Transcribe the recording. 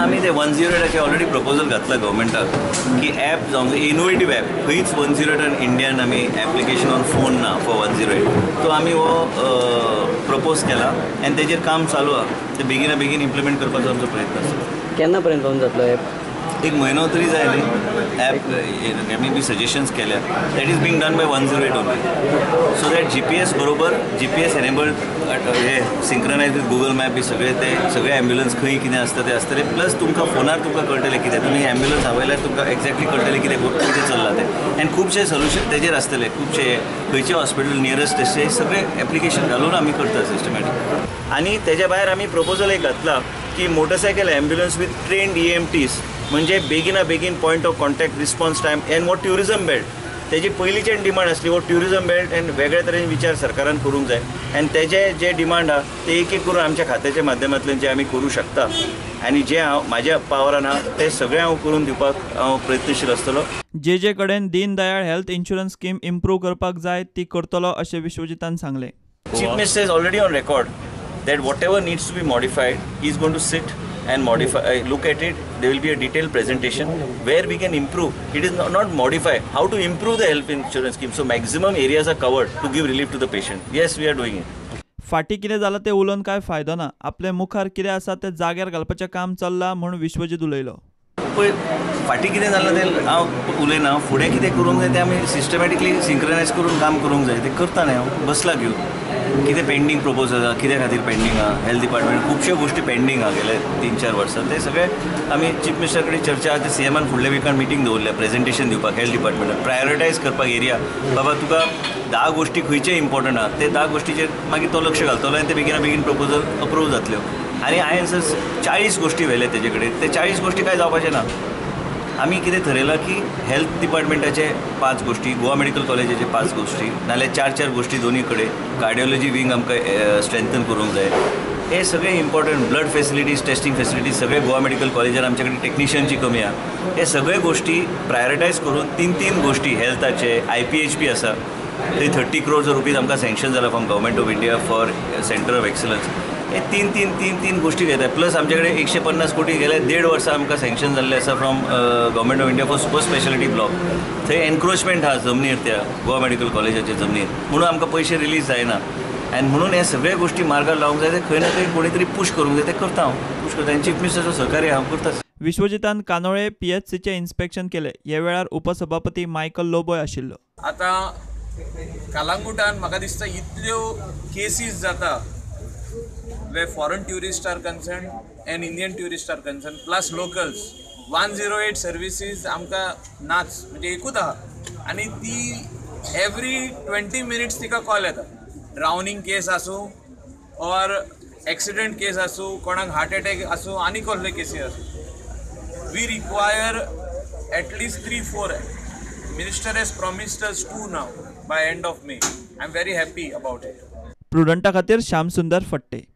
आमी ते 108 already proposal घातला गव्हर्मेंटाक की ॲप जावंक जाय, इनोवेटीव ॲप. खंयच 108 इंडियान आमी एप्लिकेशन ऑन फोन ना फॉर 108, तो आमी हो प्रपोज केला आनी तेजेर काम चालू आहा. ते बेगिना बेगीन इम्प्लिमेंट करपाचो आमचो प्रयत्न आसा. केन्ना पर्यंत जावन जातलो ॲप? एक म्हयनो तरी जाय न्ही ॲप. आमी बी सजेशन्स केल्या, that is being done by 108 only, so that GPS बरोबर GPS enabled hey synchronise with Google map बी सगळे ते सगळे ॲम्ब्युलन्स खंय कितें आसता ते आसतले. प्लस तुमकां फोनार तुमकां कळटलें कितें तुमी ॲम्ब्युलन्स आपयल्यार तुमकां एक्झॅक्टली कळटलें कितें कितें चल्लां तें. आनी खुबशे सोल्युशन तेजेर आसतले, खुबशे खंयचे हॉस्पिटल नियरस्ट अशें सगळे एप्लिकेशन घालून आमी करता सिस्टमॅटीक. आनी तेज्या भायर आमी प्रपोजल एक घातला की motorcycle ambulance with trained EMTs, म्हणजे बेगिना बेगीन point of contact response time and वो ट्युरिजम बेल्ट तेजी पयलींच्यान डिमांड आसली. हो ट्युरिजम बेल्ट आनी वेगळे तरेन विचार सरकारान करूंक जाय आनी तेजे जे डिमांड आहा ते एक एक करून आमच्या खात्याच्या माध्यमांतल्यान जे आमी करूं शकता आनी जे हांव म्हाज्या पावरान आहा ते सगळें हांव करून दिवपाक हांव प्रयत्नशील आसतलो. जे जे कडेन Deendayal health insurance scheme improve करपाक जाय ती करतलो अशें विश्वजितान सांगलें. Chief minister is already on record that whatever needs to be modified, he is going to sit and modify, look at it. There will be a detailed presentation where we can improve. It is not modify, how to improve the health insurance scheme. So maximum areas are covered to give relief to the patient. Yes, we are doing it. फाटी कितें जालां तें उलोवन कांय फायदो ना, आपले मुखार कितें आसा तें जाग्यार घालपाचें काम चल्लां म्हूण विश्वजीत उलयलो. पळय फाटीं कितें जालां तें हांव उलयना, फुडें कितें करूंक जाय तें आमी सिस्टमॅटिकली सिंक्रनायज करून काम करूंक जाय, तें करता न्ही. हांव बसला घेवन कितें पेंडींग प्रपोजल आसा, कित्या खातीर पेंडींग आहा, हेल्थ डिपार्टमेंट खुबश्यो गोश्टी पेंडींग आहा गेले 3-4 वर्सां, ते सगळे आमी चीफ मिनिस्टर कडेन चर्चा आहा. ते सीएमान फुडल्या विकान मिटींग दवरल्या प्रेजेंटेशन दिवपाक हेल्थ डिपार्टमेंटान प्रायोरिटायज करपाक एरिया. बाबा तुका 10 गोश्टी खंयचे इम्पॉर्टंट आहा ते 10 गोश्टीचेर मागीर तो लक्ष घालतलो आनी ते बेगिना बेगीन प्रपोजल अप्रूव जातल्यो. आनी हांवें सर 40 गोश्टी व्हेले तेजे कडेन, ते 40 गोश्टी कांय जावपाचें ना. आमी कितें थरयलां की हेल्थ डिपार्टमेंटाचे 5 गोश्टी, गोवा मेडिकल कॉलेजाचे 5 गोश्टी, नाल्यार 4-4 गोश्टी दोनूय कडेन, कार्डियोलॉजी विंग आमकां स्ट्रेंथन करूंक जाय. हे सगळे important blood facilities, testing facilities सगळे गोवा मेडिकल कॉलेजान आमचे कडेन टेक्निशियनची कमी आहा. हे सगळे गोश्टी प्रायोरिटायज करून 3-3 गोश्टी हेल्थाचे, IPHP आसा थंय 30 crores rupees आमकां सँक्शन जाला from government of India for centre of excellence. हे 3-3-3-3 गोश्टी घेता. प्लस आमचे कडेन 150 कोटी गेले 1.5 वर्सां आमकां सँक्शन जाल्लें आसा from government of India for super speciality block. थंय एनक्रोचमेंट आहा जमनीर, त्या गोवा मेडिकल कॉलेजाच्या जमनीर, म्हणून आमकां पयशे रिलीज जायना. आनी म्हणून हे सगळे गोश्टी मार्गार लावंक जाय, ते खंय ना खंय कोणी तरी पूश करूंक जाय, ते करता हांव, पूश करता आनी चीफ मिनिस्टराचो सहकार्य हांव करता. विश्वजितान कानोळे PHCचें इन्स्पेक्शन केलें. ह्या वेळार उपसभापती मायकल लोबोय आशिल्लो. आतां कालांगुटान म्हाका दिसता इतल्यो केसीस जाता where foreign tourists are concerned and Indian tourists are concerned, plus locals. 108 services आमकां नाच, म्हणजे एकूच आहा आनी ती एवरी 20 मिनिट्स तिका कॉल येता. ड्रावनिंग केस आसूं ऑर एक्सिडंट केस आसूं, कोणाक हार्ट एटॅक आसूं, आनी कसले केसी आसूं, we require at least 3-4. Minister has promised us 2 now by end of May. I am very happy about it. प्रुडंटा खातीर श्याम सुंदर फट्टे.